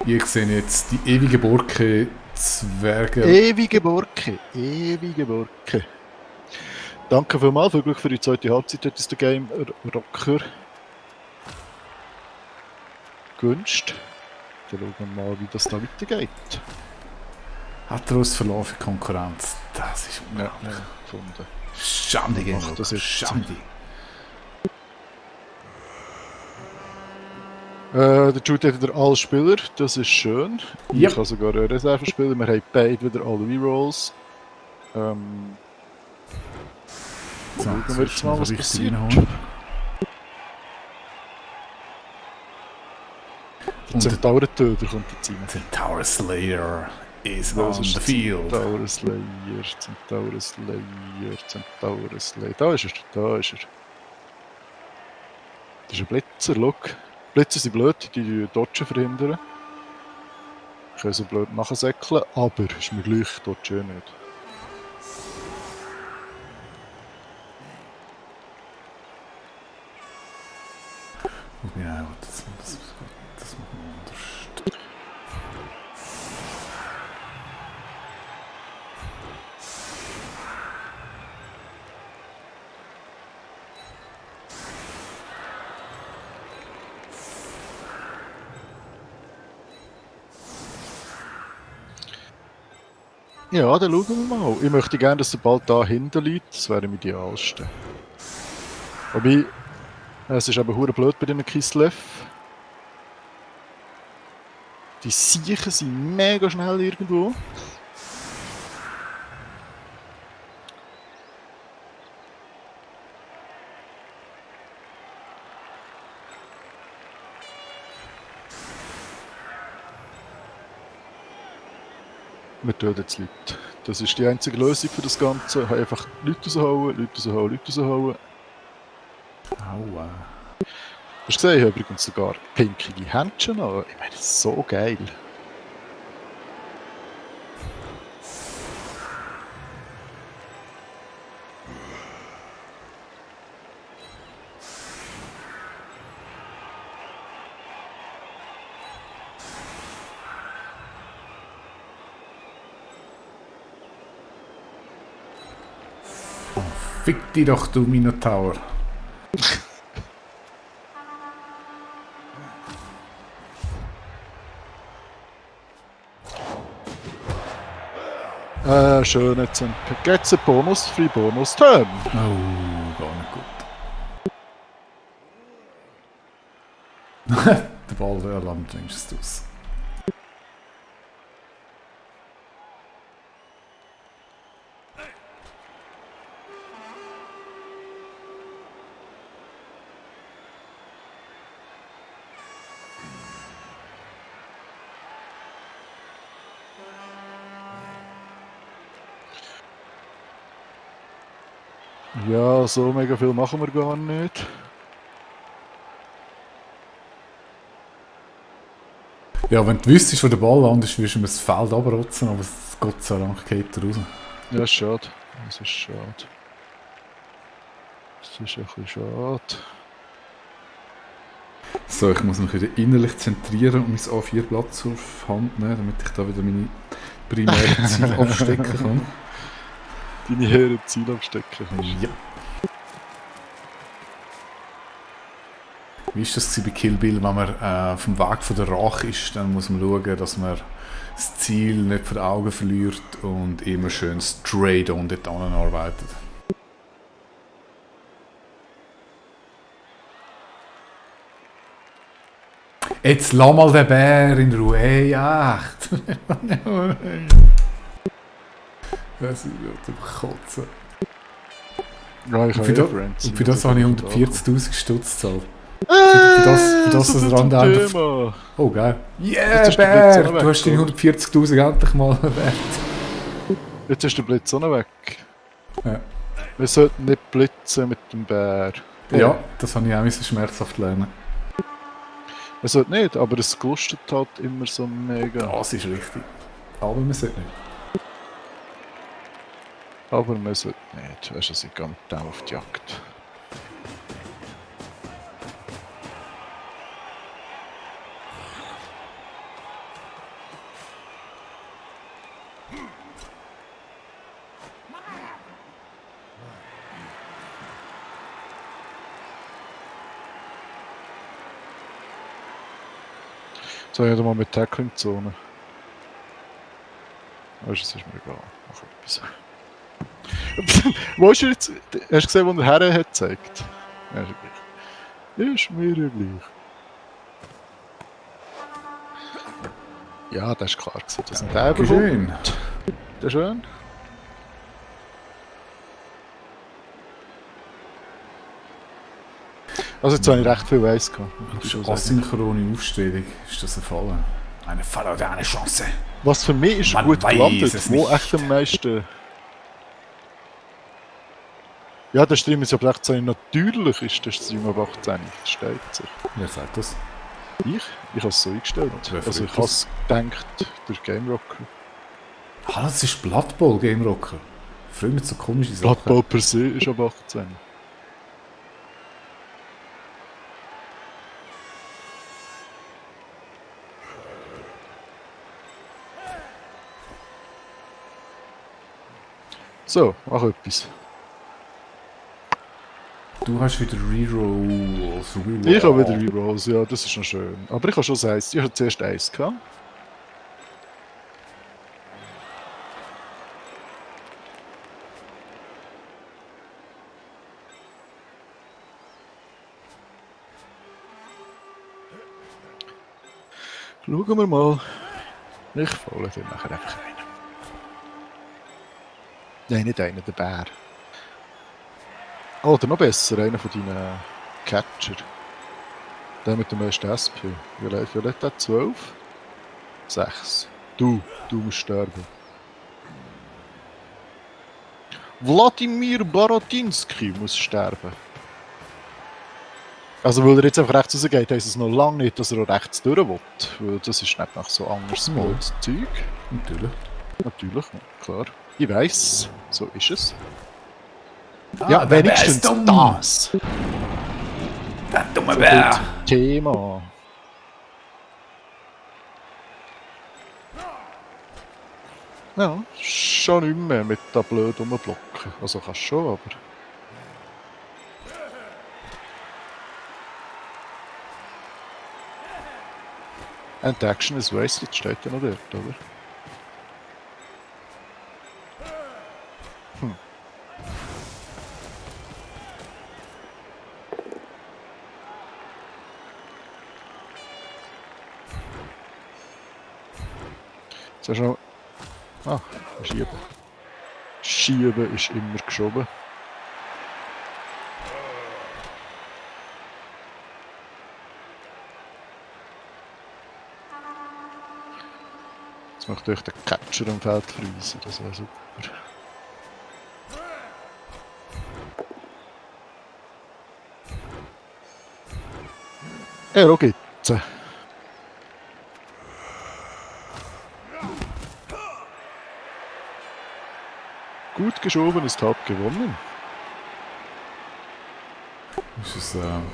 Ich sehe jetzt die ewige Burke Zwerge. Ewige Burke, ewige Burke. Danke vielmals, viel Glück für die zweite Halbzeit, hat uns der Game Rocker gewünscht. Dann schauen wir mal, wie das da weitergeht. Hat er uns verloren für Konkurrenz? Das ist unglaublich. Ja, gefunden. Schande gegen Macht das jetzt. Schande. Der Jude hat wieder alle Spieler, das ist schön. Yep. Ich habe sogar einen Reservespieler, wir haben beide wieder alle Rerolls. So, schauen wir jetzt mal, was passiert. Der Zentaurentöter kommt jetzt rein. Centaur Slayer is on the field. Centaur Slayer. Da ist er. Das ist ein Blitzer, look. Blitzer sind blöd, die Dodgen verhindern. Können so blöd nachsäckeln, aber ist mir gleich Dodgen nicht. Ja, das muss man anders. Ja, dann schauen wir mal. Ich möchte gerne, dass der Ball da hinten liegt. Das wäre am idealsten. Wobei, es ist aber hure blöd bei diesen Kislev. Die Siechen sind mega schnell irgendwo. Wir töten jetzt Leute. Das ist die einzige Lösung für das Ganze. Einfach Leute raushauen. Aua. Hast du gesehen, ich habe übrigens sogar pinkige Händchen an. Ich meine, das ist so geil. Fick dich doch, du Minotaur. Schön, jetzt geht's ein Bonus, Free Bonus Turn. Oh, gar nicht gut. Der Ball wäre landlängst aus. Ja, so mega viel machen wir gar nicht. Ja, wenn du wüsstest, wo der Ball landet, würdest du mir das Feld abrotzen, aber Gott sei Dank geht er raus. Ja, schade. Das ist schade. Das ist ein bisschen schade. So, ich muss mich wieder innerlich zentrieren und mein A4-Blatt zur Hand nehmen, damit ich da wieder meine primären Ziele abstecken kann. Deine höheren Ziele abstecken kannst. Ja. Wie ist das bei Kill Bill, wenn man vom Weg von der Rache ist, dann muss man schauen, dass man das Ziel nicht vor den Augen verliert und immer schön straight on dort arbeitet. Jetzt lass mal den Bär in Ruhe, hey, echt! Das ist ja Kotzen. Ja, ich Und habe für das habe ich 140'000 Stutz gezahlt. Für das so Rand viel zum Thema. Oh geil. Yeah, Jetzt ist der Bär! Blitz auch Du hast weg, deine 140'000 endlich mal wert. Jetzt ist der Blitz auch noch weg. Ja. Wir sollten nicht blitzen mit dem Bär. Ja, das habe ich auch so schmerzhaft lernen. Wir sollten nicht, aber es gelustet halt immer so mega. Das ist richtig. Aber wir sollten nicht. Aber wir sollten nicht. Weißt du, ich gehe mit dem auf die Jagd. So, ich mal mit Tackling-Zone. Weißt du, es ist mir egal. Mach etwas. Wo ist er jetzt? Hast du gesehen, wo er her hat gezeigt? Ja, ist mir gleich. Ist mir ja gleich. Ja, das ist klar gewesen, dass nicht der Schön. bekommt. Das ist schön. Also jetzt habe ich recht viel Weiss gehabt. Das ist asynchrone Aufstellung. Ist das ein Fall? Eine Fall oder eine Chance? Was für mich ist Man gut weiß gelandet, es wo nicht. echt am meisten... Ja, der Stream ist ja 18. Natürlich ist der Stream ab 18. Das steht sich. Wer sagt das? Ich habe es so eingestellt. Wer Also ich fragt habe das? es gedacht durch Game Rocker. Ah, das ist Blood Bowl Game Rocker. Früher mit so komische Sachen. Blood Bowl per se ist ab 18. So, mach etwas. Du hast wieder Rerolls. Ich habe wieder Rerolls, ja, das ist noch schön. Aber ich habe schon das Eis. Ich hatte zuerst Eis gehabt. Schauen wir mal. Ich falle dann nachher einfach rein. Nein, nicht einer, der Bär. Oder noch besser, einer von deinen Catcher. Der mit dem meisten SP. Violett hat 12. 6. Du musst sterben. Wladimir Barotinski muss sterben. Also weil er jetzt einfach rechts rausgeht, heisst es noch lange nicht, dass er auch rechts durch will. Weil das ist nicht nach so anderes Zeug. Natürlich. Natürlich, klar. Ich weiss, so ist es. Ah, Ja, der Bär ist wenigstens dumm. das. Der dumme So Bär. viel zum Thema. Ja, schon nicht mehr mit da blöd rumblocken. Also kannst du schon, aber... And action is wasted, steht ja noch dort, oder? Jetzt schon... Ah, schieben. Schieben ist immer geschoben. Jetzt möchte ich den Catcher im Feld freisen, das wäre super. Ja, geht's. Gut geschoben ist halb gewonnen. Das ist ein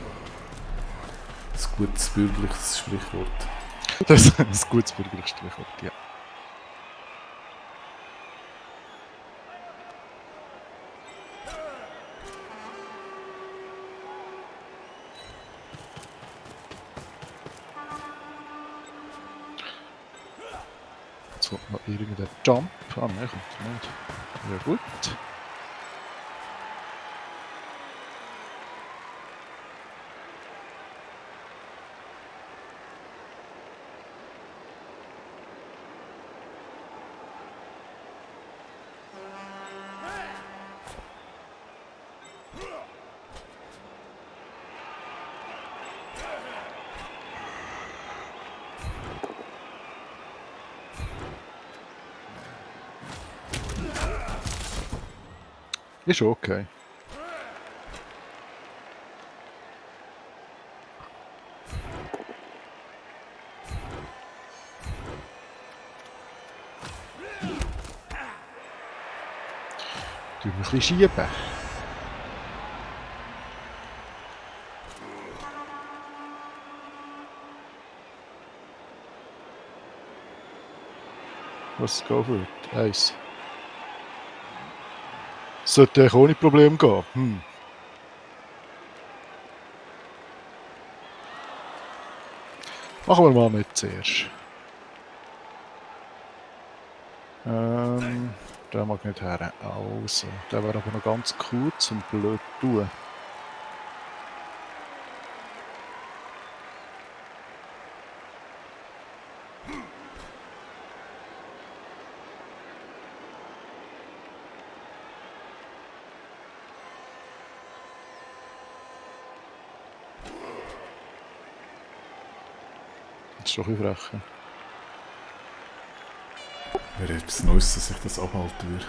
gutes bürgerliches Sprichwort. Das ist ein gutes bürgerliches Sprichwort, ja. Jetzt kommt noch irgendein Jump. Ah, nein, kommt er nicht. Ja, gut. Ist okay. Tun wir ein bisschen schieben. Was geht wird? Eins. Sollte eigentlich ohne Problem gehen. Machen wir mal mit zuerst. Der mag nicht her. Also, der wäre aber noch ganz cool zum blöd tun. Das ist doch ein frech. Wäre etwas Neues, dass ich das abhalten würde.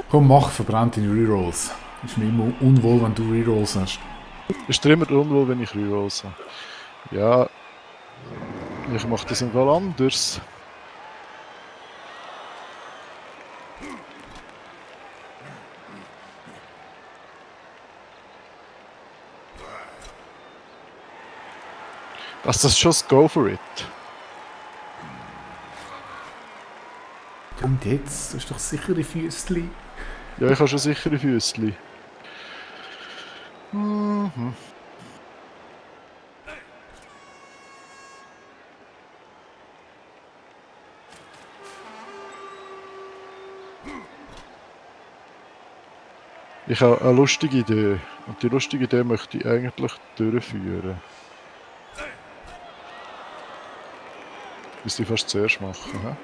Komm, mach, verbrennt deine Rerolls. Ist mir immer unwohl, wenn du Rerolls hast. Ist dir immer unwohl, wenn ich Rerolls habe? Ja, ich mache das im Fall anders. Was das schon Go for it. Und jetzt? Du hast doch sichere Füßli. Ja, ich habe schon sichere Füßli. Mhm. Ich habe eine lustige Idee. Und die lustige Idee möchte ich eigentlich durchführen. Müsste ich fast zuerst machen. He?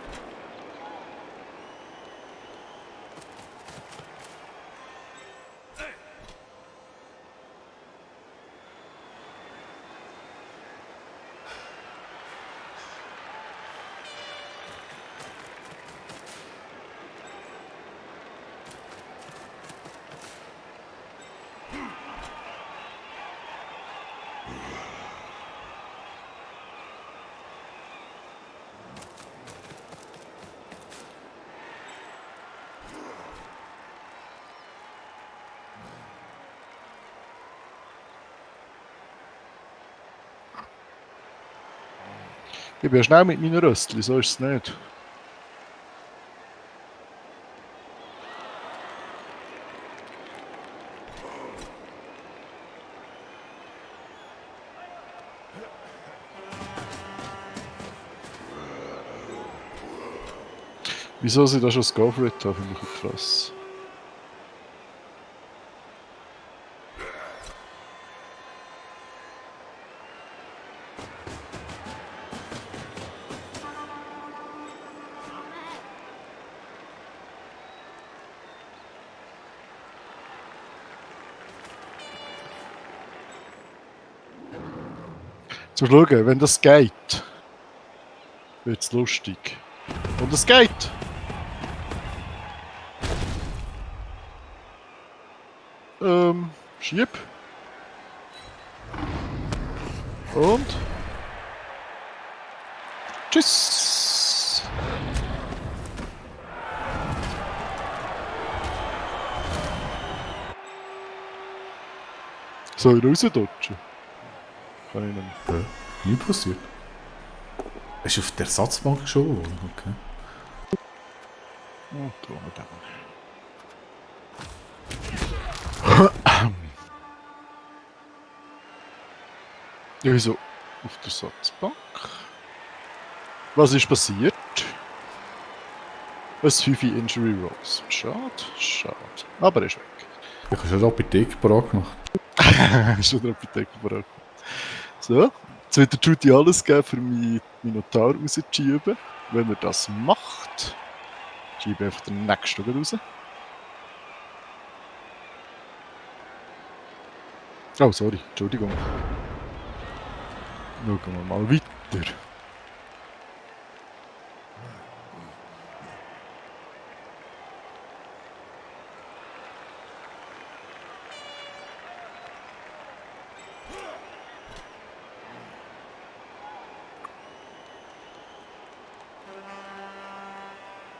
Ich bin ja schnell mit meinen Röstli, so ist es nicht. Wieso sie da schon das Go for it haben, finde ich krass. Zu schauen, wenn das geht, wird es lustig. Und es geht! Schieb. Und. Tschüss! Soll ich rausdutschen? Kann ich nicht mehr. Nie passiert. Ist auf der Ersatzbank schon, oder? Okay. Oh, tun wir dann. Ja, wieso? Auf der Satzbank. Was ist passiert? Ein 5 Injury Rolls. Schade, schade. Aber er ist weg. Ich habe schon die Apotheke parat gemacht. Ist schon der Apotheke parat. So, jetzt wird der Judy alles geben, für meinen Minotaur rauszuschieben. Wenn er das macht, schiebe ich einfach den nächsten raus. Oh, sorry, Entschuldigung. Schauen wir mal weiter.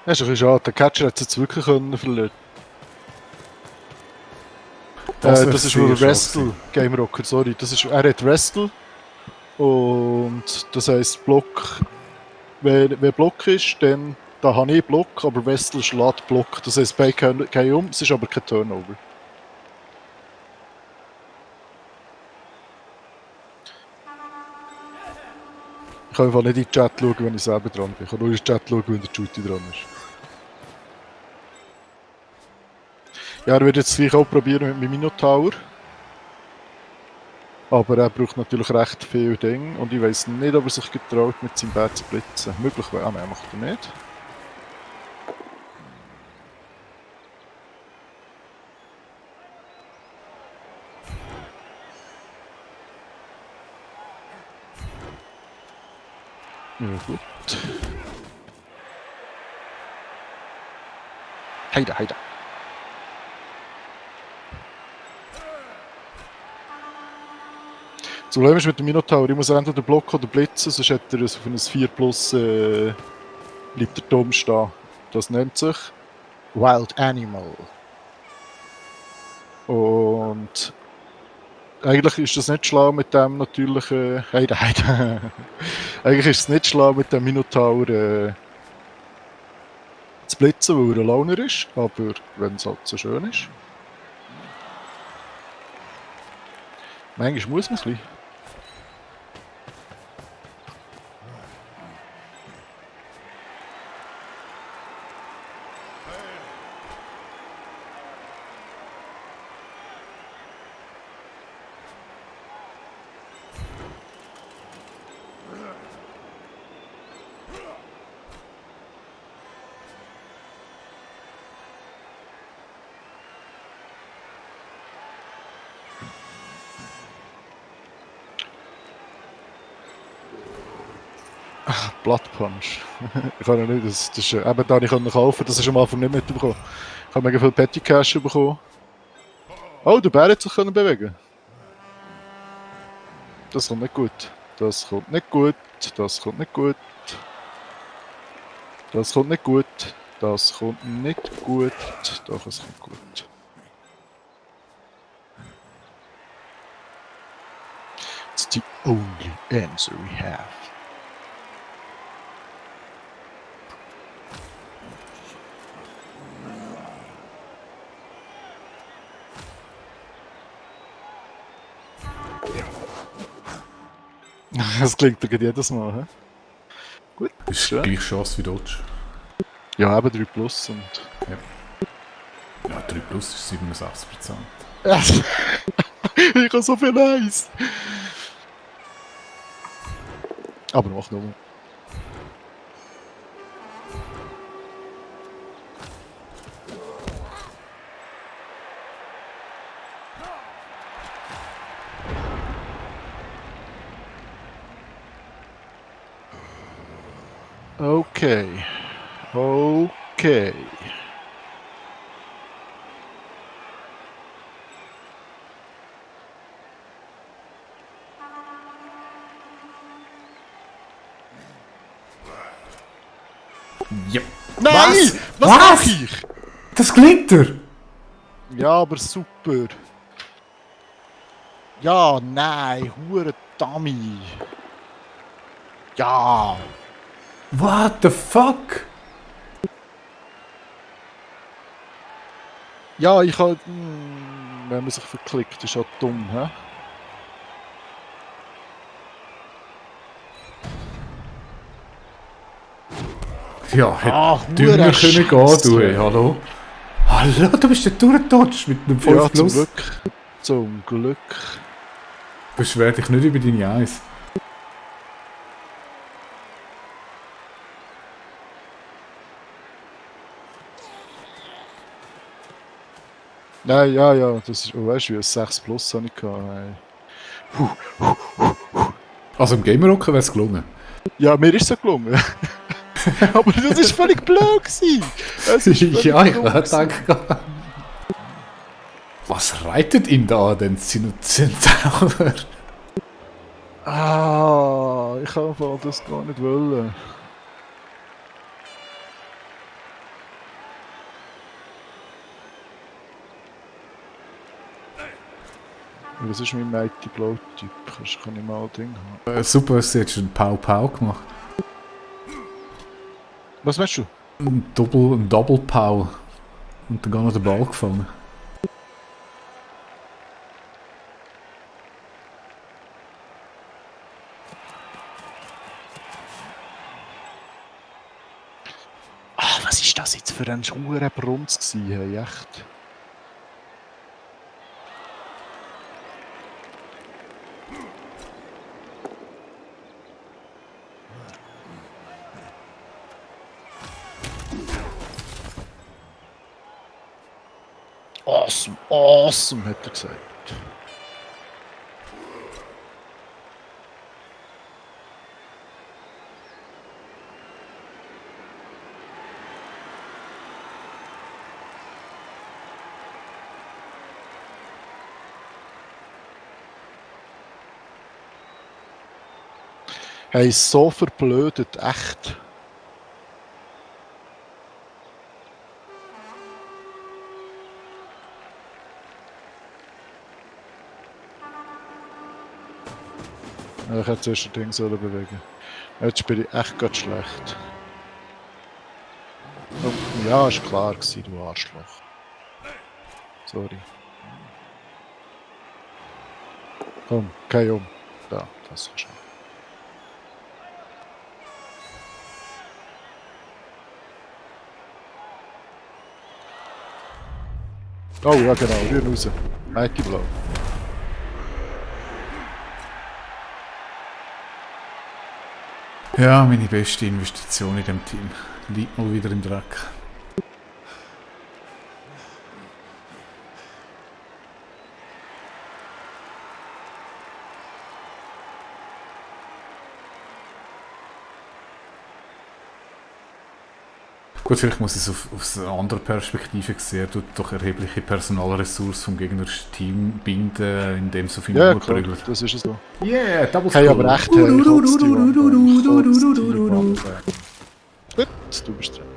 Das ist ein bisschen schade, der Catcher hat es jetzt wirklich verlieren. Das ist nur Wrestle, Game Rocker, sorry. Er hat Wrestle. Und das heisst Block. Wenn Block ist, dann da habe ich Block, aber Wrestle schlägt Block. Das heisst, beide gehen um, es ist aber kein Turnover. Ich kann einfach nicht in den Chat schauen, wenn ich selber dran bin. Ich kann nur in den Chat schauen, wenn der Juti dran ist. Ja, er wird jetzt gleich auch probieren mit dem Minotaur. Aber er braucht natürlich recht viel Dinge und ich weiß nicht, ob er sich getraut, mit seinem Bär zu blitzen. Möglich wäre, nein, macht er nicht. Ja, gut. Heide, heide. Das Problem ist mit dem Minotaur, ich muss entweder blocken oder blitzen, sonst hat er auf ein 4 plus bleibt er dumm stehen. Das nennt sich Wild Animal. Und eigentlich ist das nicht schlau mit dem natürlichen Heide, heide. Eigentlich ist es nicht schlau mit dem Minotaur zu blitzen, weil er ein Launer ist, aber wenn es halt so schön ist. Manchmal muss man es ein bisschen. Blood Punch. Ich kann ja nicht, das ist eben da, ich kann noch kaufen, das ist am Anfang nicht mitbekommen. Ich habe mega viel Petty Cash bekommen. Oh, der Bär hat sich können bewegen. Das kommt nicht gut. Das kommt nicht gut. Das kommt nicht gut. Das kommt nicht gut. Das kommt nicht gut. Doch, es kommt gut. It's the only answer we have. Das klingt doch jedes Mal, hä? Gut. Ist ja gleich Chance wie Dodge. Ja, eben 3 plus und... Ja, 3 plus ist 67%. Ich habe so viel Eis! Aber mach noch mal. Okay. Okay. Ja. Nein! Was mach ich? Das klingt er! Ja, aber super. Ja, nein, hure Dummy. Ja. What the fuck? Ja, ich halt... wenn man sich verklickt, ist halt dumm, hä? Ja, hätte dümmer können gehen, du, ey, hallo? Hallo, du bist ja durchgetutscht mit einem 5 Ja, zum Plus. Glück. Zum Glück. Beschwer dich nicht über deine Eis. Nein, ja, das ist... Oh, weißt du, wie ein 6 Plus habe ich gehabt, nein. Also im Gamer-Rocken wäre es gelungen. Ja, mir ist es gelungen. Aber das ist völlig blöd gewesen. Ja, ich denke. Was reitet ihn da denn Centaur? Ah, ich habe das gar nicht wollen. Was ist mein Mighty Blow Typ? Kann ich mal ein Ding haben? Super, hast du jetzt einen Pau-Pau gemacht. Was meinst du? Ein Double-Pau. Und dann gar noch den Ball gefangen. Was jetzt für ein schwurer Brunz gewesen, hey, echt. Awesome, awesome, hat er gesagt. Hey, so verblödet, echt. Ja, ich hätte zuerst ein Ding sollen bewegen. Jetzt bin ich echt gerade schlecht. Oh, ja, ist klar gewesen, du Arschloch. Sorry. Komm, kein um. Da, das ist schon. Oh ja, genau, rühren raus. Mighty Blow. Ja, meine beste Investition in dem Team. Liegt mal wieder im Dreck. Gut, vielleicht muss ich es aus einer anderen Perspektive sehen. Tut doch erhebliche Personalressourcen vom gegnerischen Team binden, indem so viel Ja, klar, prügelt. das ist es so. Yeah, Double Hey, Skull. aber echt, hey, kotzt die Wand. Gut, du bist dran.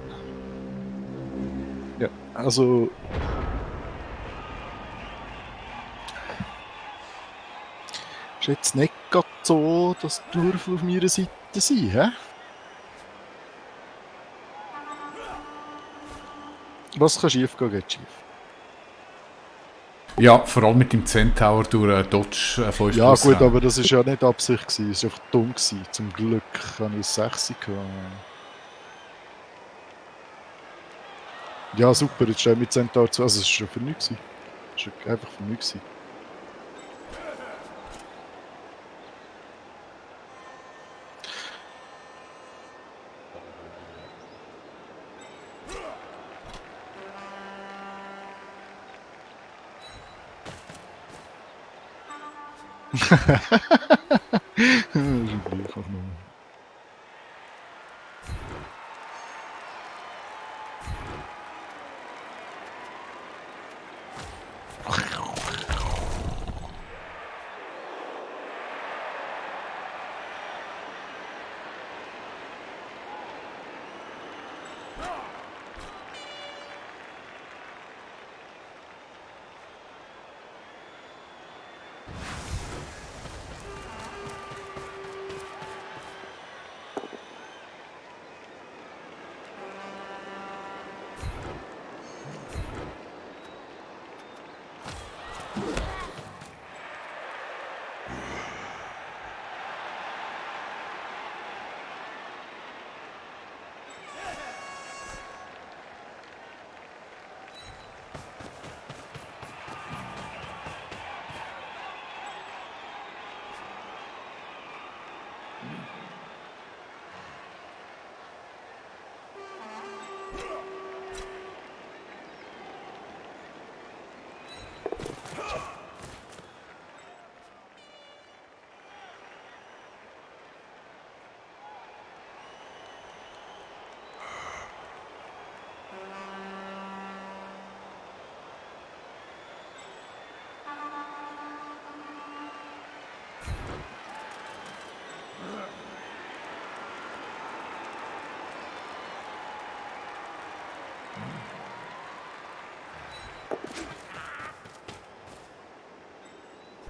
Ja, also... Ist jetzt nicht gerade so, dass die Würfel auf meiner Seite sind, hä? Was kann schief gehen, geht schief. Ja, vor allem mit dem Centaur durch Dodge 5 Ja plus gut, haben. aber das war ja nicht Absicht gewesen, es war einfach dumm gewesen. Zum Glück habe ich 6 gehabt. Ja super, jetzt stehen mit Centaur zu. Also es war schon für nichts. Es war einfach für nichts. Das ist gleich auch noch.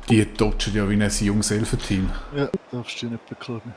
Die dodgen ja wie ein junges Elfenteam. Ja, darfst du nicht beklagen.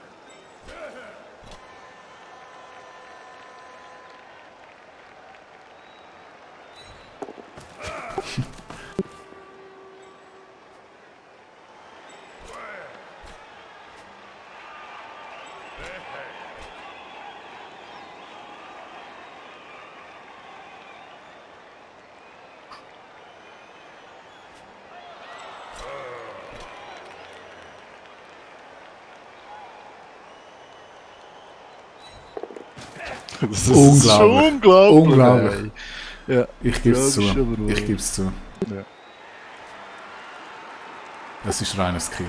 Das ist schon unglaublich. Unglaublich. Ja, ich gebe es zu. Ich gebe es zu. Ja. Das ist reiner Skill.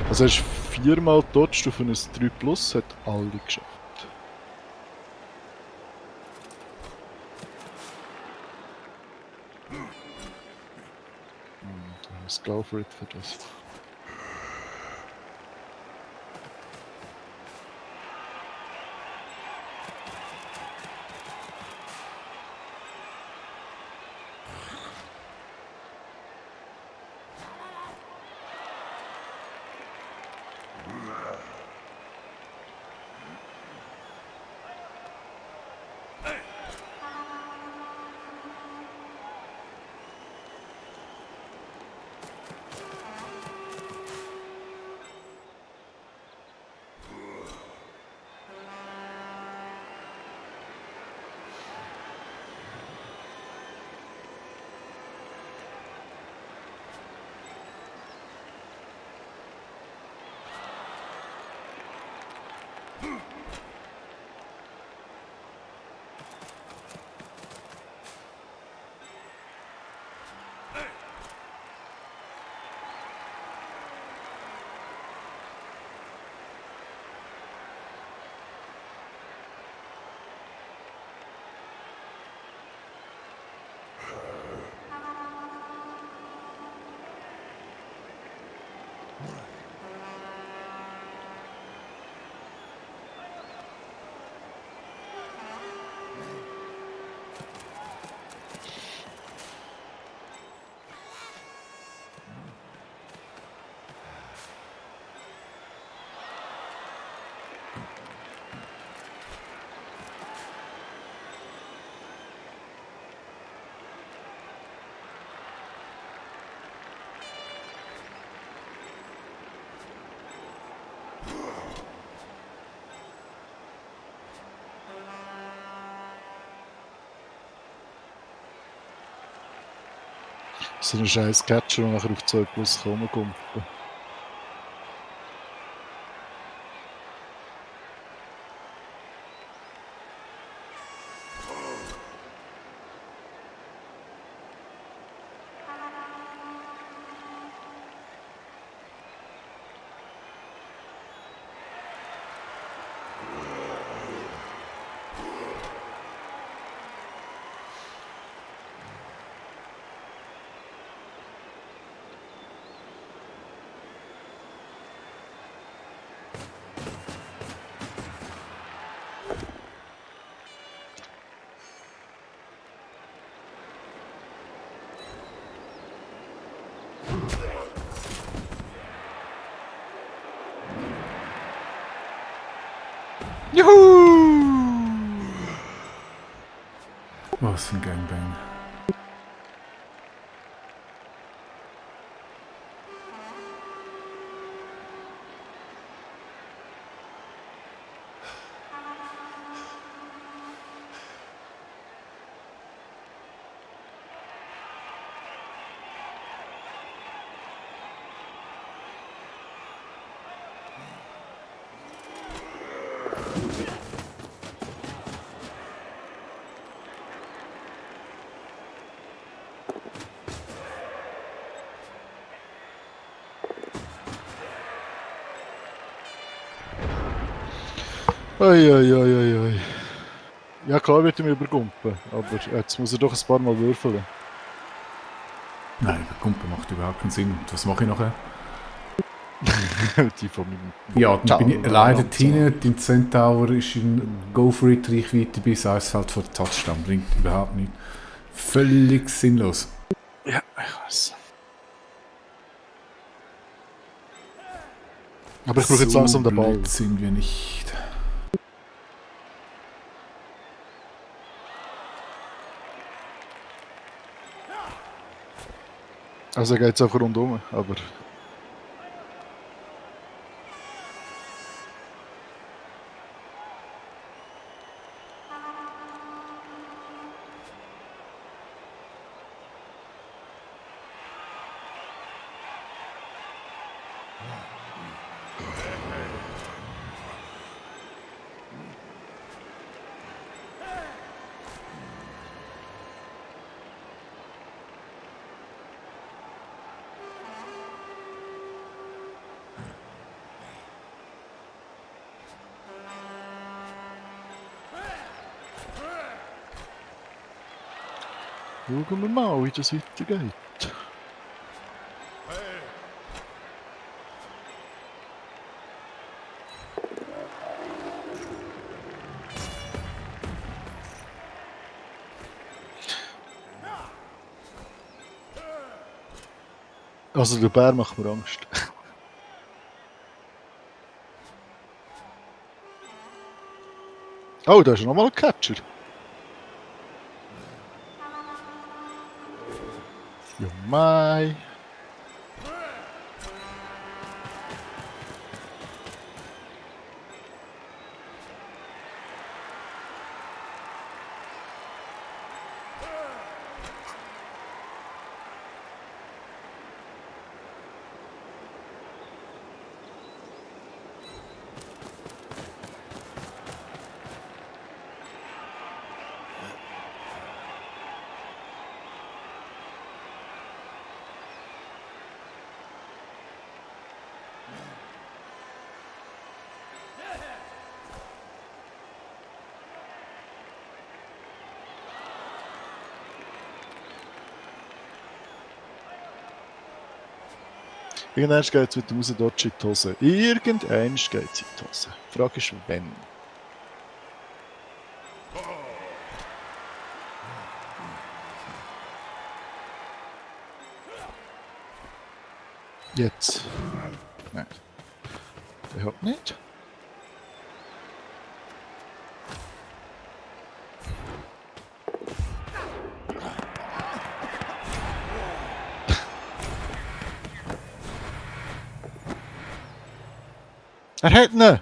Also er ist 4-mal dodged auf ein 3 Plus, hat alle geschafft. Let's go for it für das. So ein scheiß Catcher, der nachher auf 2 Plus kommt. Juhu! Was für ein Gangbang. Oi. Ja klar wird er mich übergumpen, aber jetzt muss er doch ein paar Mal würfeln. Nein, der Kumpel macht überhaupt keinen Sinn. Und was mache ich nachher? Die von meinem... Ja, dann bin ich leider hinein. Dein Centaur ist in Go-For-It-Reichweite bis Eisfeld vor der Touchdown. Bringt überhaupt nichts. Völlig sinnlos. Ja, ich weiß. Aber ich brauche jetzt langsam den Ball. Blöd sind wir nicht. Also er geht jetzt einfach rundum, aber... Schauen wir mal, wie das weitergeht. Also der Bär macht mir Angst. Oh, da ist nochmal ein Catcher. Ja, mei. Irgendwann geht es mit dem Rausdodge in die Hose. Irgendwann geht es in die Hose. Die Frage ist, wenn. Jetzt. Nein. Der hat nicht. Er hat ihn!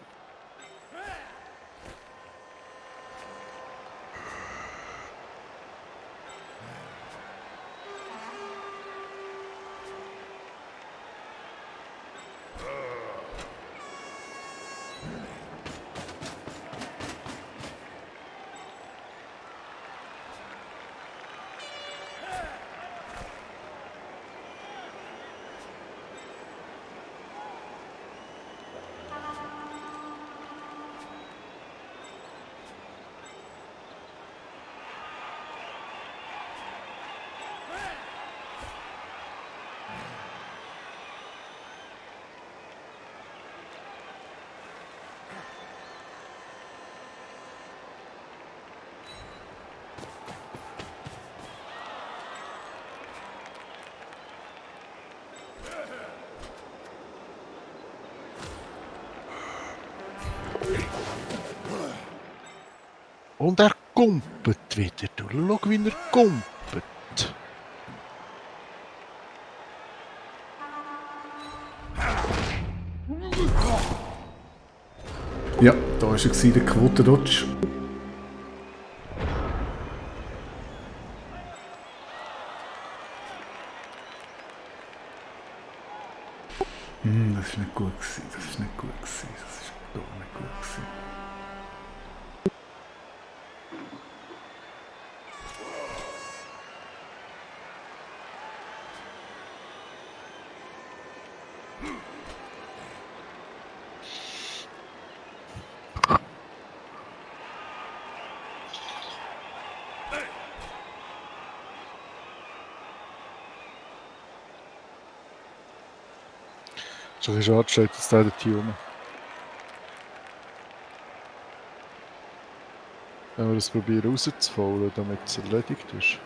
Und er kumpelt wieder. Du schau, wie er kumpelt. Ja, da war er, der Quoten-Dodge. Das ist nicht gut gewesen. Das ist nicht gut gewesen. Das ist gar nicht gut gewesen. So ein bisschen schade, steht jetzt da der Tune. Wenn wir das probieren rauszufallen, damit es erledigt ist.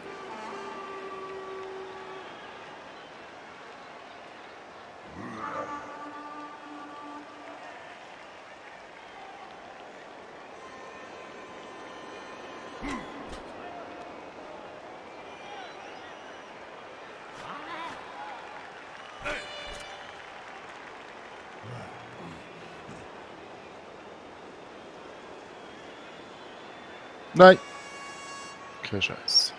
Nein! Kein Scheiß.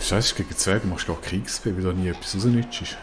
Scheiße, gegen Zwerge machst du gar kein XP, weil da nie etwas rausnützt.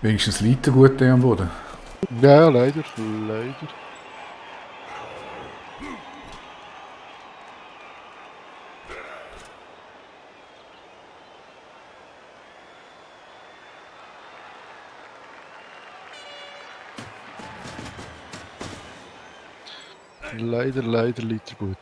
Wenigstens liegt er gut am Boden. Ja, leider, leider. Leider liegt er gut.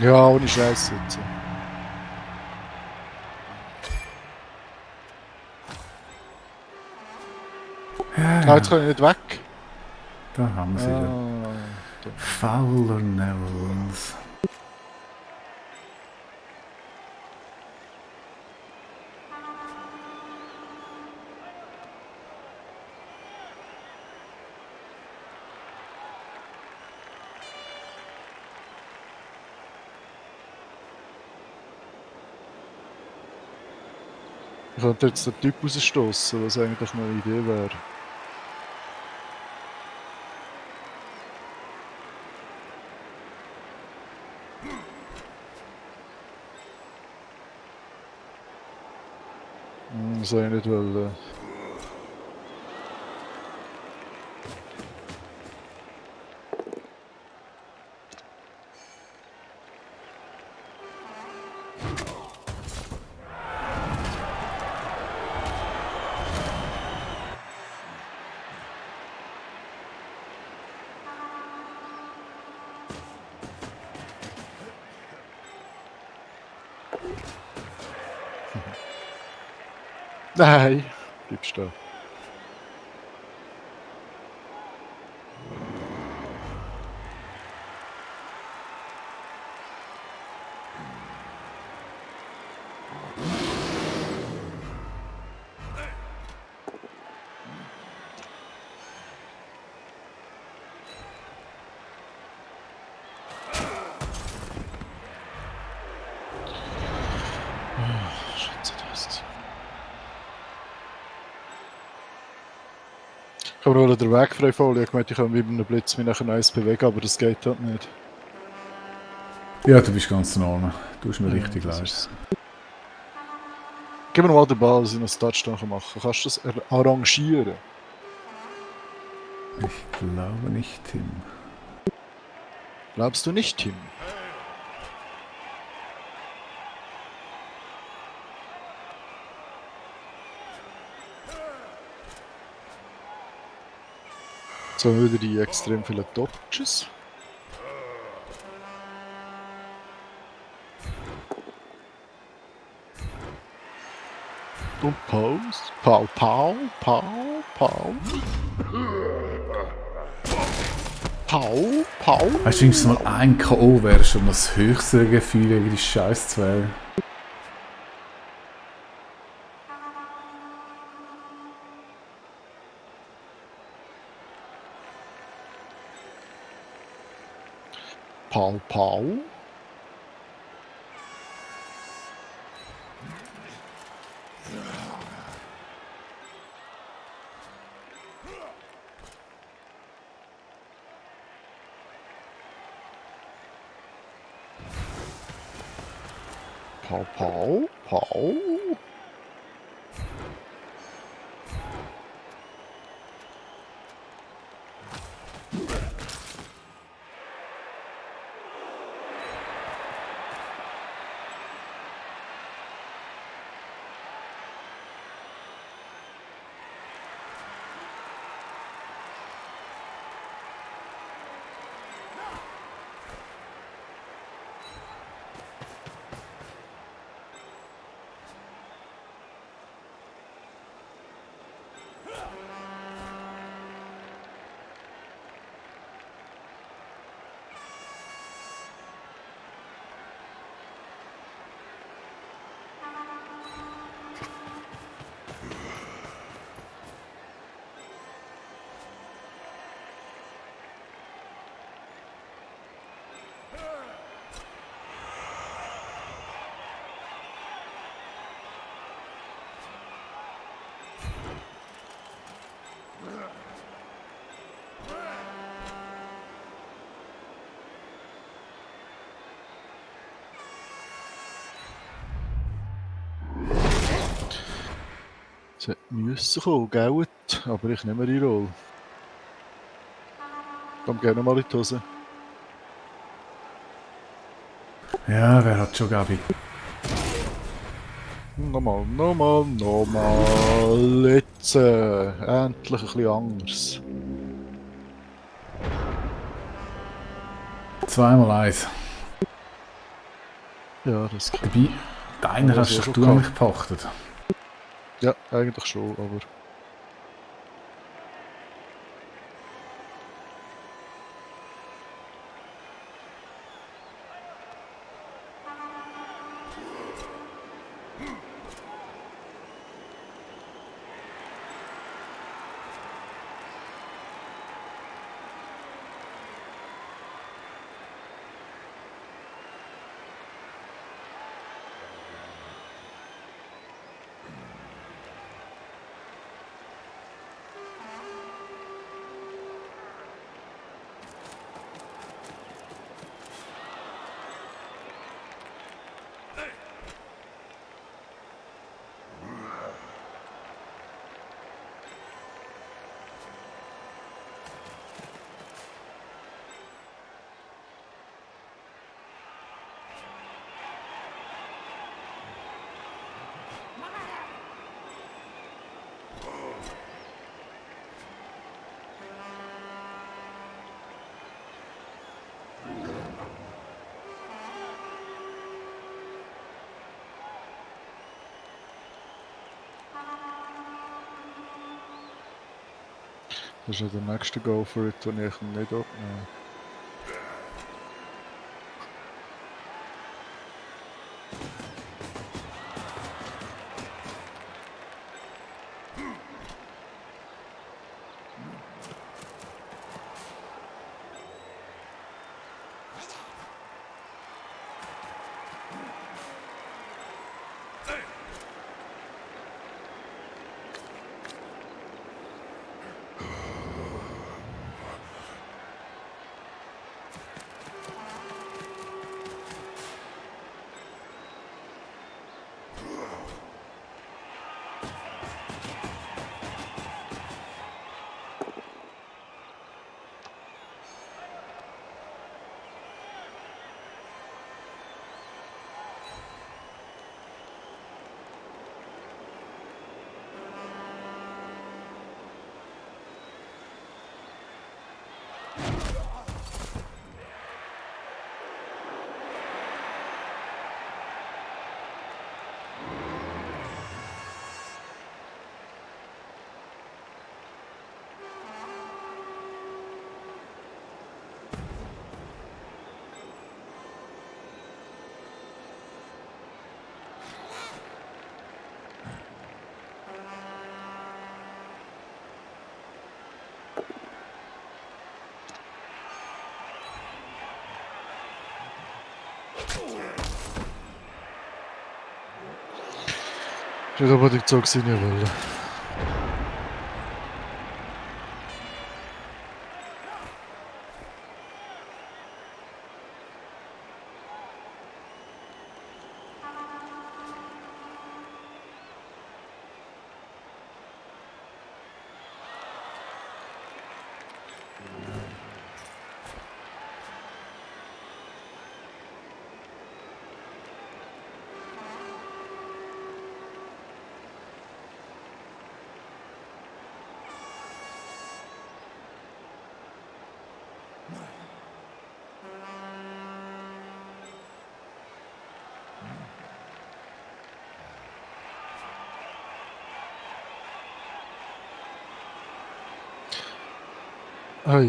Ja, ohne Scheiß jetzt. Ah, jetzt kann ich nicht weg. Da haben wir sie wieder. Fowler Netherlands. Ich könnte jetzt den Typ rausstoßen, was eigentlich noch eine Idee wäre. Das soll ich nicht wollen. Nein, bleibst da. Ich habe nur den Weg frei voll. Ich meinte, ich kann mit einem Blitz mich nachher eins bewegen, aber das geht halt nicht. Ja, du bist ganz normal. Du bist mir richtig leid. So. Gib mir mal den Ball, dass ich noch das Touchdown machen kann. Kannst du das arrangieren? Ich glaube nicht, Tim. Glaubst du nicht, Tim? So wieder die extrem viele Dodges. Und Pause. Pau, pau, pau, pau. Pau, pau. Weißt du, wenn mal ein K.O. wäre schon das höchste Gefühl gegen die scheiß Zwerge. Pau, pau. Pau, pau, pau. Es müssen kommen, gell? Aber ich nehme die Rolle. Komm gerne mal in die Hose. Ja, wer hat schon, Gabi? Nochmal. Jetzt endlich ein bisschen anders. 2x1. Ja, das kann Dabei, deiner hast ja doch du eigentlich gepachtet. Ja, eigentlich schon, aber... Das ist ja der nächste Go for it, den ich nicht abnehme. Ich hätte aber die Zug sein wollen. Ai.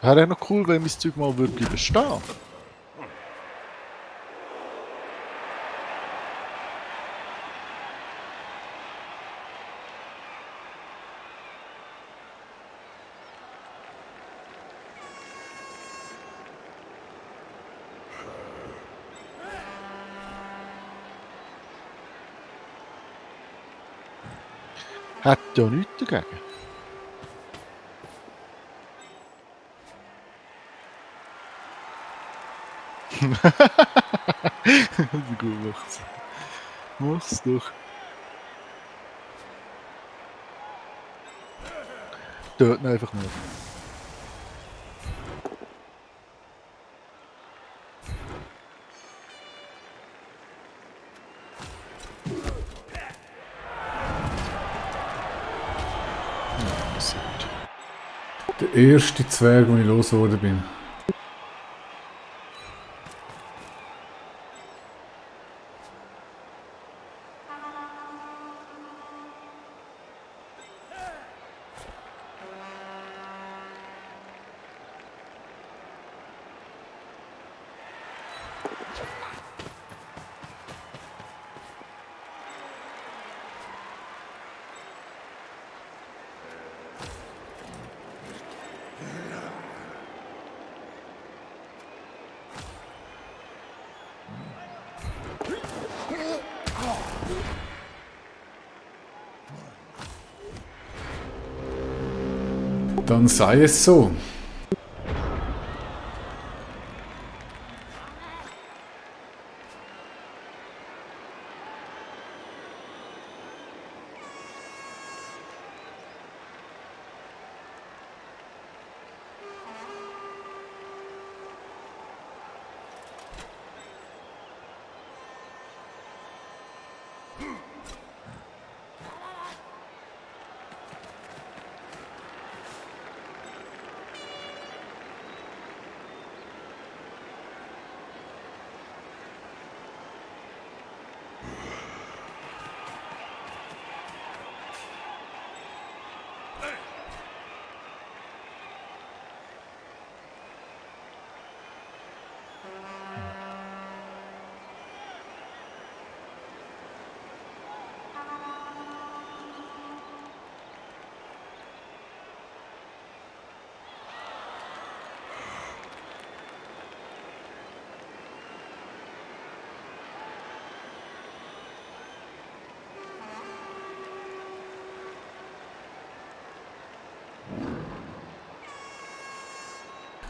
Wäre auch noch cool, wenn mein Zeug mal würde bleiben stehen. Hat ja nichts dagegen. Gut macht's. Mach's doch. Töten einfach nicht. Der erste Zwerg, den ich losgeworden bin. Dann sei es so.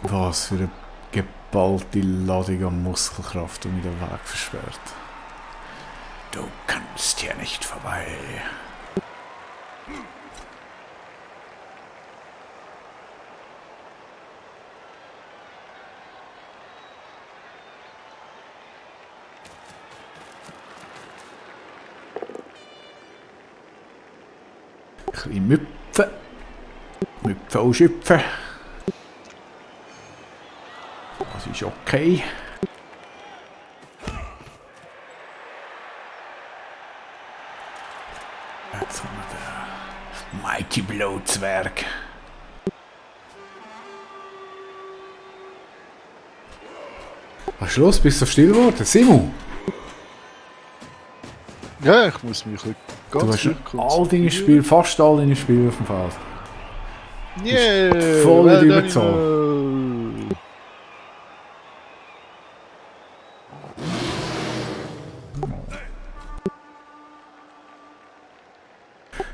Was für eine geballte Ladung an Muskelkraft, die mir den Weg versperrt. Du kannst hier nicht vorbei. Ein bisschen müpfen. Müpfen und schüpfen. Das ist okay. Jetzt haben wir den Mighty Blow Zwerg. Was ist los? Bist du still geworden? Simon! Ja, ich muss mich ganz all deine Spiele, fast all deine Spiele auf dem Feld. Yeah, voll nicht überzogen.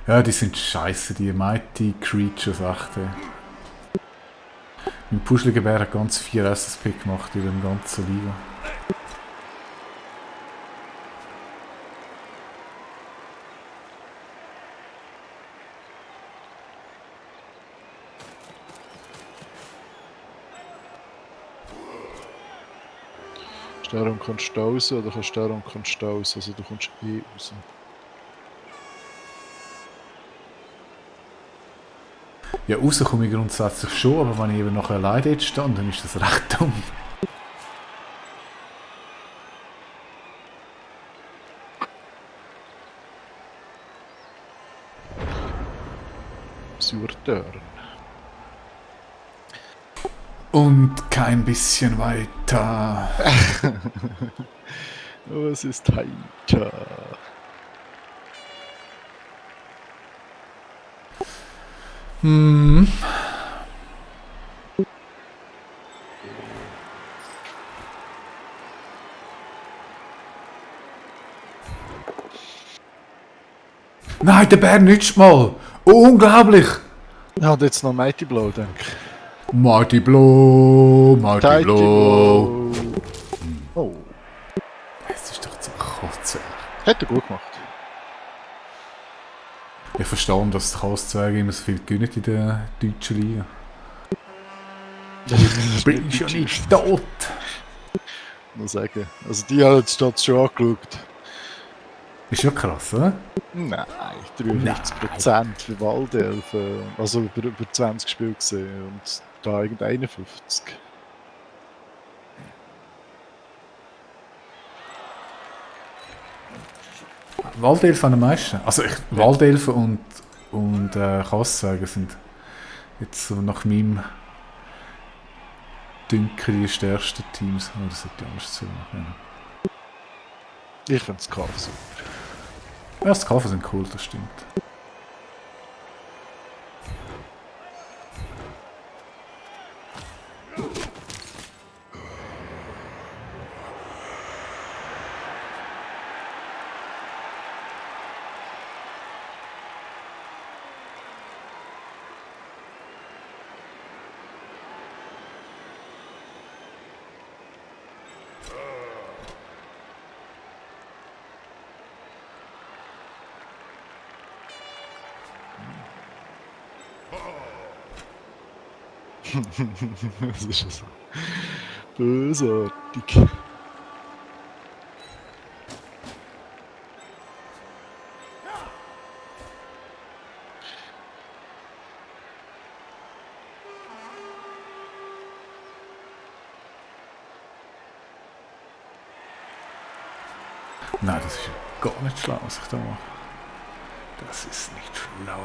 Ja, die sind scheiße, die Mighty Creatures, echt. Mein puschelige Bär hat ganz 4 SSP gemacht in dem ganzen Liga. Darum kannst du raus oder kannst darum kannst du raus, also du kommst eh raus. Ja, raus komme ich grundsätzlich schon, aber wenn ich eben noch alleine dort stehe, dann ist das recht dumm. Surturn. Und kein bisschen weiter. Oh, es ist heiter. Hm. Nein, der Bär nützt mal! Unglaublich! Ja, und jetzt noch Mighty Blow, denke ich. Mighty Blow, Mighty Blow. Oh. Es ist doch zum Kotzen. Hat er gut gemacht. Ich verstehe, dass die Kostzwerge immer so viel gewinnen in der deutschen Liga. Du bist ja nicht tot! Muss sagen. Also die haben jetzt das schon angeschaut. Ist ja krass, oder? Nein, 53% für Waldelfen. Also über 20 Spiele gesehen und da irgend 51. Waldelfen am meisten. Also Waldelfen und Kostzwerge sind jetzt so nach meinem Dünken die stärksten Teams. Oh, das sollte ich anders zu machen. Ich finde es Kauf super. Ja, die Kaffee sind cool, das stimmt. Das ist ja so bösartig. Nein, das ist ja gar nicht schlau, was ich da mache. Das ist nicht schlau.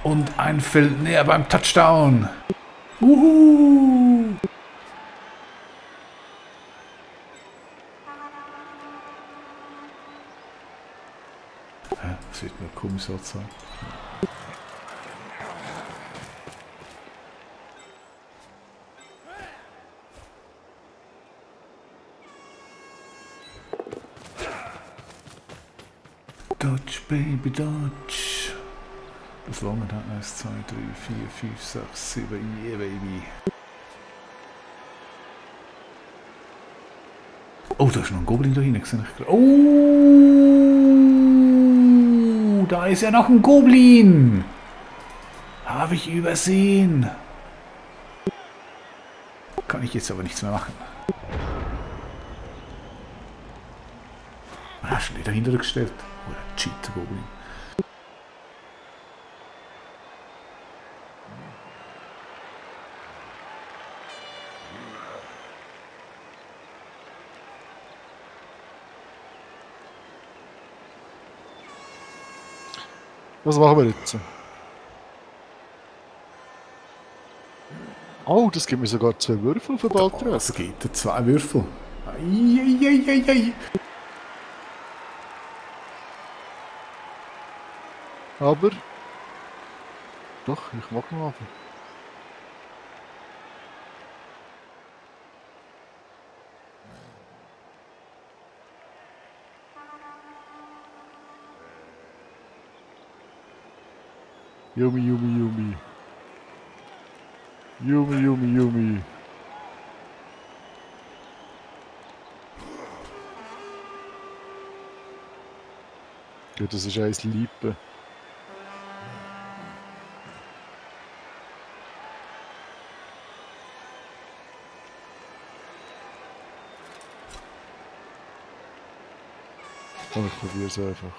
Und ein Feld näher beim Touchdown. Uhu. Das wird mir komisch so sein. Dodge, Baby, Dodge. Das lange hat 1, 2, 3, 4, 5, 6, 7, yeah, Baby. Oh, da ist noch ein Goblin da hinten. Oh, da ist ja noch ein Goblin. Habe ich übersehen. Kann ich jetzt aber nichts mehr machen. Ah, schon wieder dahinter gestellt. Oder Cheat-Goblin. Was machen wir jetzt? Oh, das gibt mir sogar 2 Würfel für Balltreffer. Es gibt 2 Würfel. Eieieiei. Aber... Doch, ich mag noch mal. Yummy, yummy, yummy. Yummy, yummy, yummy. Ja, das ist eins Liebe. Und ich probiere es einfach.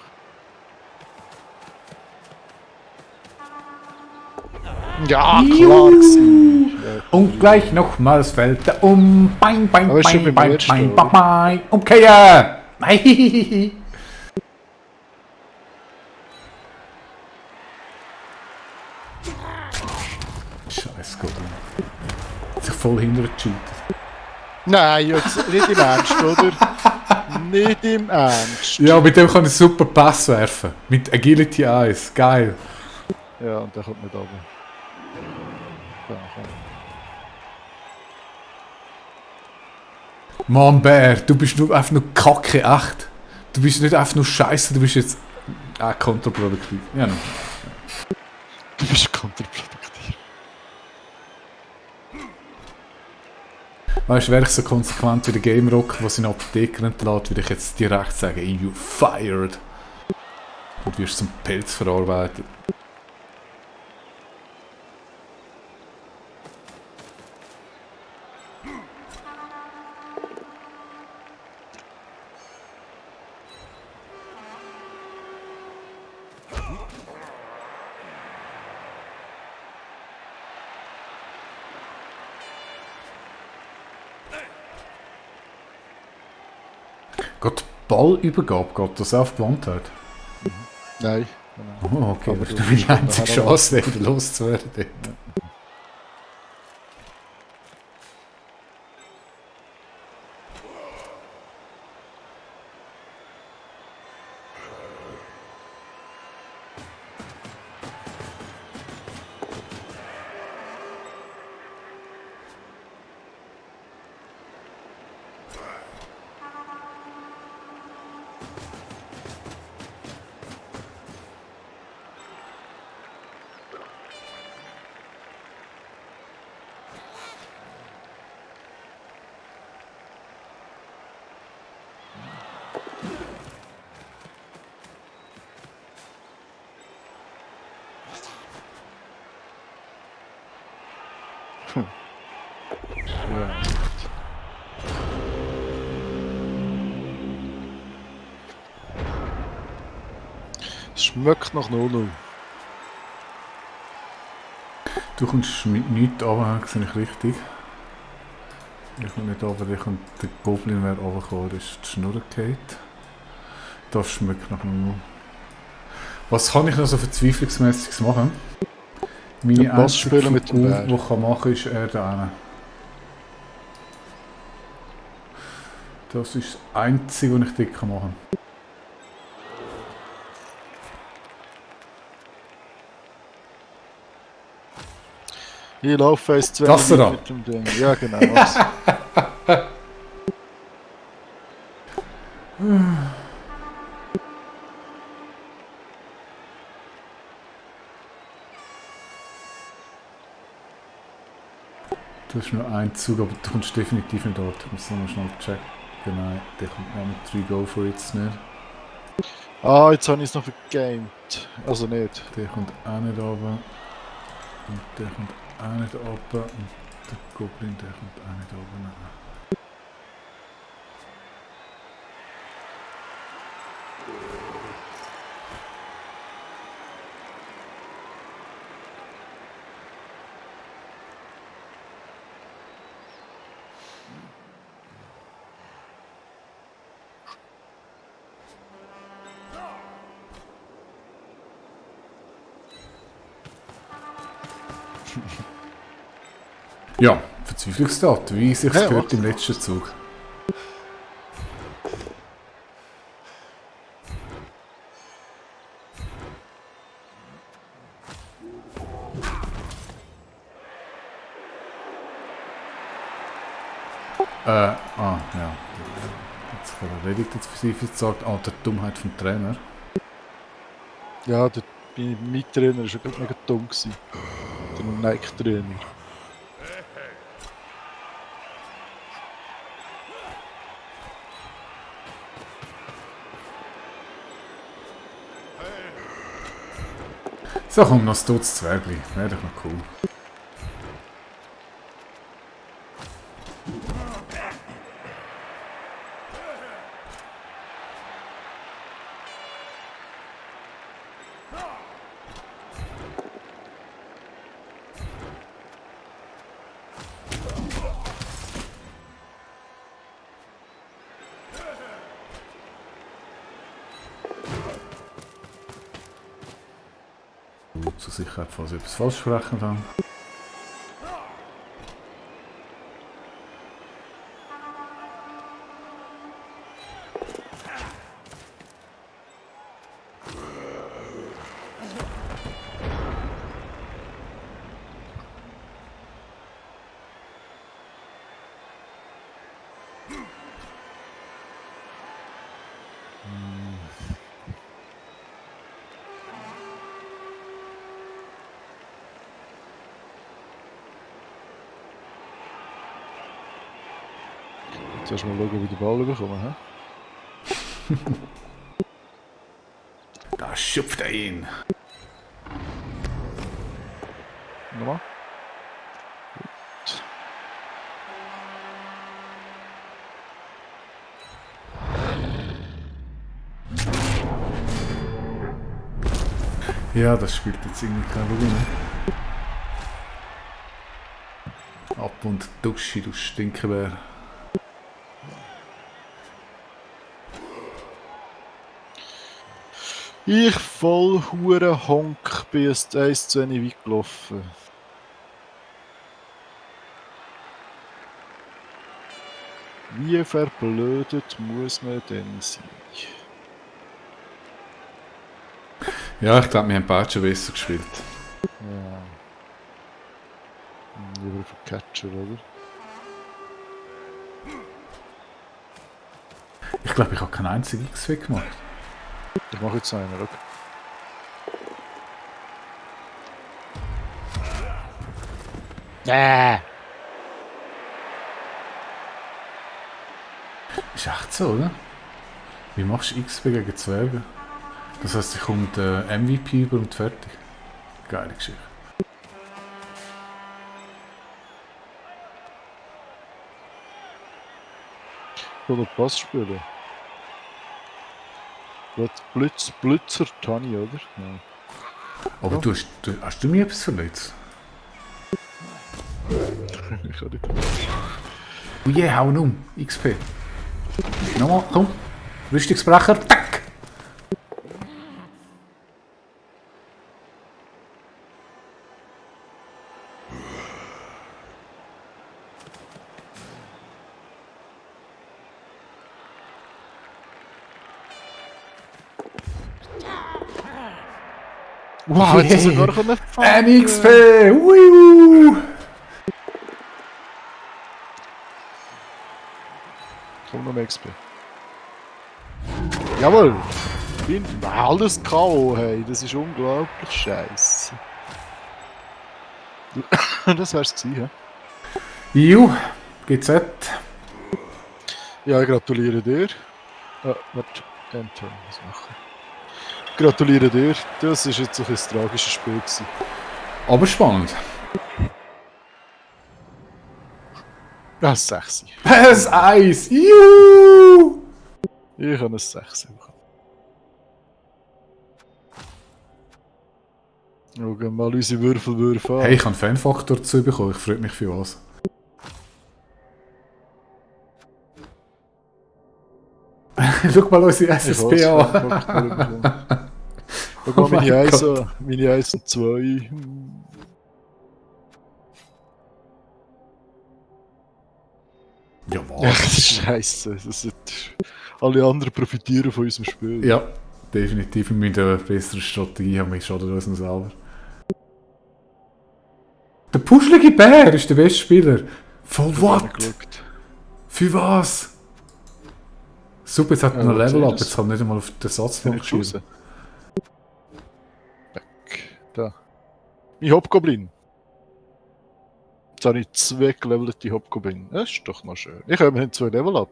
Ja, klar gewesen. Und gleich nochmals fällt er um. Bein, bein, Aber ist schon bein, beim bein, ersten, bein, oder? bein. Umkehren! Hihihihi. Scheiß Goblin. Sich voll hintergecheatet. Nein, jetzt nicht im Ernst, oder? Nicht im Ernst. Ja, mit dem kann ich super Pass werfen. Mit Agility 1. Geil. Ja, und der kommt nicht runter. Ja, komm. Mann, Bär, du bist nur einfach nur kacke, echt. Du bist nicht einfach nur scheiße, du bist jetzt kontraproduktiv. Ja, no. Du bist kontraproduktiv. Weißt du, wäre ich so konsequent wie der Game Rock, der seine Apotheker entlässt, würde ich jetzt direkt sagen, you fired. Und wirst zum Pelz verarbeitet. Geht Ballübergabe, geht das auf Gewandtheit? Nein. Genau. Oh, okay, Aber das ist du die bist einzige nachher Chance, wieder loszuwerden. dort. Ja. Es schmeckt nach 0-0. Du kommst mit nichts runter, sehe ich richtig. Ich komme nicht runter, der Goblin wäre runtergekommen, das ist die Schnur gefallen. Das schmeckt nach nur. Was kann ich noch so verzweiflungsmäßiges machen? Meine Den Pass einzige spielen mit dem Figur, Bär. die ich machen kann, ist er da hinten. Das ist das Einzige, was ich dort machen kann. Ich laufe jetzt 2 Das da? mit dem Ding. Ja, genau. Was? Du hast nur einen Zug, aber du kommst definitiv nicht dort. Ich muss nochmal schnell checken. Nein, der kommt auch mit 3 Go for It's nicht. Ah, jetzt habe ich es noch vergamed. Also nicht. Der kommt auch nicht runter. Und der kommt auch nicht runter. Und der Goblin, der kommt auch nicht runter. Ja, Verzweiflungstat, wie sich Ja, gehört was? im letzten Zug. Ja. Jetzt erledigt jetzt Verzweiflungstat. Der Dummheit vom Trainer. Ja, der Mittrainer war schon mega dumm. Der Nike-Trainer. So, komm, noch ein totes Zwergli. Wäre doch noch cool. Zur Sicherheit, falls ich etwas falsch sprechen kann. Jetzt erst mal schauen, wie der Ball bekommen. Da schupft er ihn. Nochmal. Ja, das spielt jetzt irgendwie keine Rolle mehr. Ab und Duschi, du Stinkebär. Ich voll hure Honk bin jetzt 1 zu wenig weit gelaufen. Wie verblödet muss man denn sein? Ja, ich glaube, wir haben beide schon besser gespielt. Ja. Lieber für Catcher, oder? Ich glaube, ich habe keinen einzigen X-Weg gemacht. Ich mache jetzt einen, schau. Ist echt so, oder? Wie machst du XP gegen Zwerge? Das heisst, ich komme den MVP über und fertig. Geile Geschichte. Oder Pass spielen. Blitzer Tani, oder? Ja. Aber Ja. hast du mir etwas verletzt? Ich kann nicht. Oh je, hau ihn um. XP. Nochmal, komm. Rüstungsbrecher. Tack! Wow, jetzt hast du sogar können fangen. NXP! Wiu! Komm noch mehr XP. Jawohl! Alles K.O. Hey, das ist unglaublich scheiße. Das wär's gewesen, hä? Ju, GZ. Ja, ich gratuliere dir. Warte, Enter muss ich machen. Gratuliere dir, das ist jetzt ein tragisches Spiel gewesen. Aber spannend. Das 6. Das Eis! Juhu! Ich habe ein 6 bekommen. Schauen mal unsere Würfelwürfe an. Hey, ich habe einen Fanfaktor dazu bekommen. Ich freue mich für was. Schau mal unsere SSP an. Schau mal meine 1 und 2. Ja, Ja, was? das ist scheiße. Alle anderen profitieren von unserem Spiel. Ja, definitiv. Wir müssen eine bessere Strategie haben. Wir schaden uns noch selber. Der puschelige Bär ist der beste Spieler. Von what? Für was? Super, jetzt hat er noch Level up. Jetzt kann er nicht einmal auf den Satzpunkt schießen. Da. Mein Hobgoblin. Jetzt habe ich 2 gelevelte Hobgoblin. Das ist doch noch schön. Ich habe immerhin 2 Level up.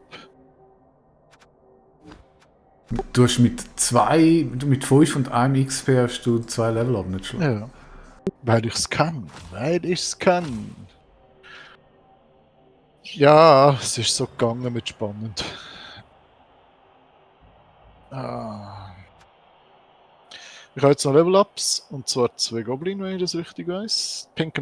Du hast mit 5 und 1 XP hast du 2 Level up, nicht schlecht. Ja. Weil ich es kann. Ja, es ist so gegangen mit spannend. Ich habe jetzt noch Level-Ups, und zwar 2 Goblin, wenn ich das richtig weiß. Pink